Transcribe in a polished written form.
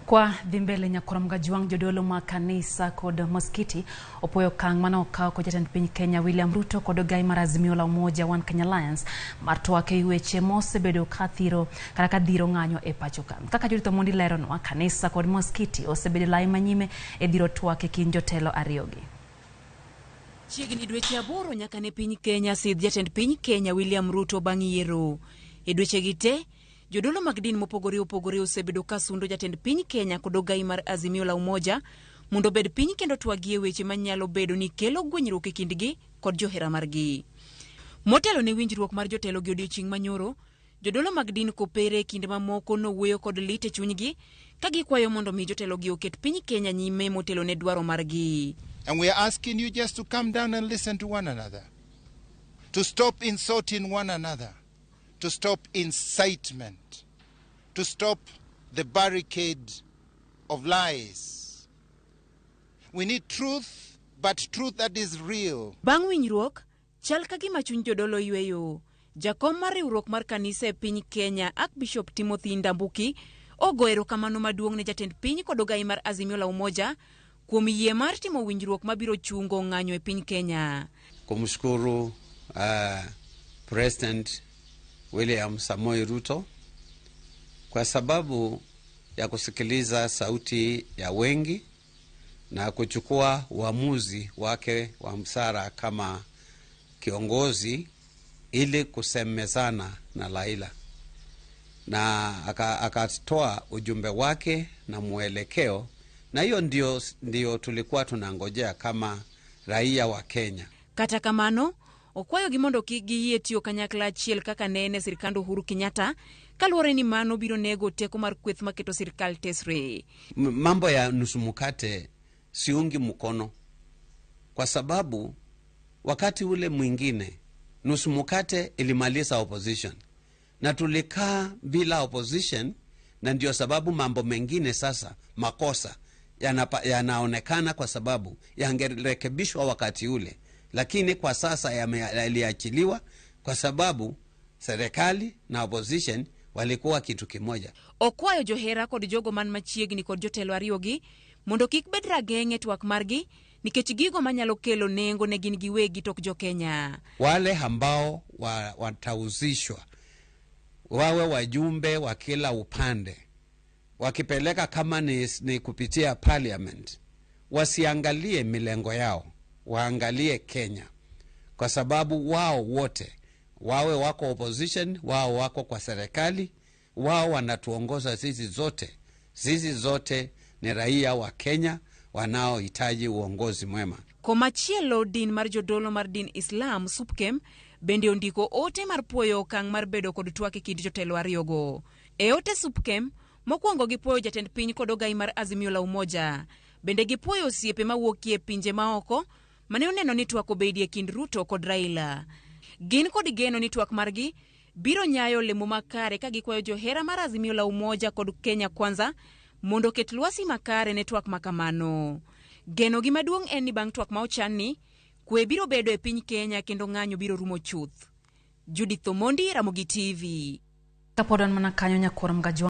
Kwa dhi mbele nyakwar Mgajwang' jodolo mag kanisa kod maskiti opuoyo okang' mane okaw kod jatend piny Kenya William Ruto kod ogai mar Azimio la Umoja One Kenya Alliance mar twak e weche mosebedo ka thiro kata ka dhiro ng'anyo e pacho ka. Kaka Judith Omondi leronwa, kanisa kod maskiti osebedo lai manyime e dhiro twak e kind jotelo ariyogi. Chiegni dweche 8 nyaka ne piny Kenya sidh jatend piny Kenya William Ruto bang' yiero. E dwechegi te, jodolo mag din mopogore opogore osebedo ka sundo jatend piny Kenya kod ogai mar Azimio la Umoja mondo obed piny kendo twagie weche manyalo bedo ni kelo gwenyruok e kindgi kod johera margi. Motelo ne winjruok mar jotelo gi odiochieng' manyoro, jodolo mag din kopere e kinde mamoko nowuoyo kod lit e chunygi ka gikwayo mondo mi jotelogi oket piny Kenya nyime motelo ne dwaro margi. And we are asking you just to come down and listen to one another, to stop insulting one another, to stop incitement, to stop the barricade of lies. We need truth, but truth that is real. Bang' winjruok, chal ka gima chuny jodolo yweyo. Jakom mar riwruok mar kanisa e piny Kenya, Archbishop Timothy Ndambuki, ogo erokamano maduong' ne jatend piny kod ogai mar Azimio la Umoja kuom yie mar timo winjruok mabiro chungo ng'anyo e piny Kenya. Kumshukuru President William Samoei Ruto kwa sababu ya kusikiliza sauti ya wengi na kuchukua uamuzi wake wa msara kama kiongozi ili kusemezana na Raila, na akatoa ujumbe wake na mwelekeo, na hiyo ndio tulikuwa tunangojea kama raia wa Kenya. Kata kamano, okwayogi mondo kik giyie tiyo kanyakla achiel kaka ne en e sirkand Uhuru Kenyatta, kaluwore ni mano biro nego teko mar kweth maketo sirkal tesre. Mambo ya nusu mkate siungi mkono, kwa sababu wakati ule mwingine nusu mkate ilimaliza opposition na tulikaa bila opposition, na ndio sababu mambo mengine sasa makosa yanaonekana kwa sababu yangerekebishwa wakati ule, lakini kwa sasa yaliachiliwa kwa sababu serikali na opposition walikuwa kitu kimoja. Okwayo johera kod jogo man machiegni kod jotelo ariyogi mondo kik bed rageng' e twak margi nikech gigo manyalo kelo nengo ne gin giwegi tok jo-Kenya. Wale ambao watahusishwa wawe wajumbe wa kila upande, wakipeleka kama ni kupitia parliament, wasiangalie milengo yao, waangalie Kenya, kwa sababu wao wote wawe wako opposition, wao wako kwa serikali, wao wanatuongoza sisi zote. Sisi zote ni raia wa Kenya wanaohitaji uongozi mwema. Komachielo, din mar jodolo mar din Islam Supkem bende ondiko ote mar puoyo okang' mar bedo kod twak e kind jotelo ariyogo. E ote Supkem, mokwongo gipuoyo jatend piny kod ogai mar Azimio la Umoja. Bende gipuoyo osiepe mawuokie pinje maoko mane oneno ni twak obedie kind Ruto kod Raila. Gin kod geno ni twak margi biro nyayo olemo makare ka gikwayo johera mar Azimio la Umoja kod Kenya Kwanza mondo oket lwasi makare ne twak makamano. Genogi maduong' en ni bang' twak ma ochanni, kwe biro bedo e piny Kenya kendo ng'anyo biro rumo chuth. Judith Omondi, Ramogi TV. Kapod wan mana kanyo nyakwar Mgajwang'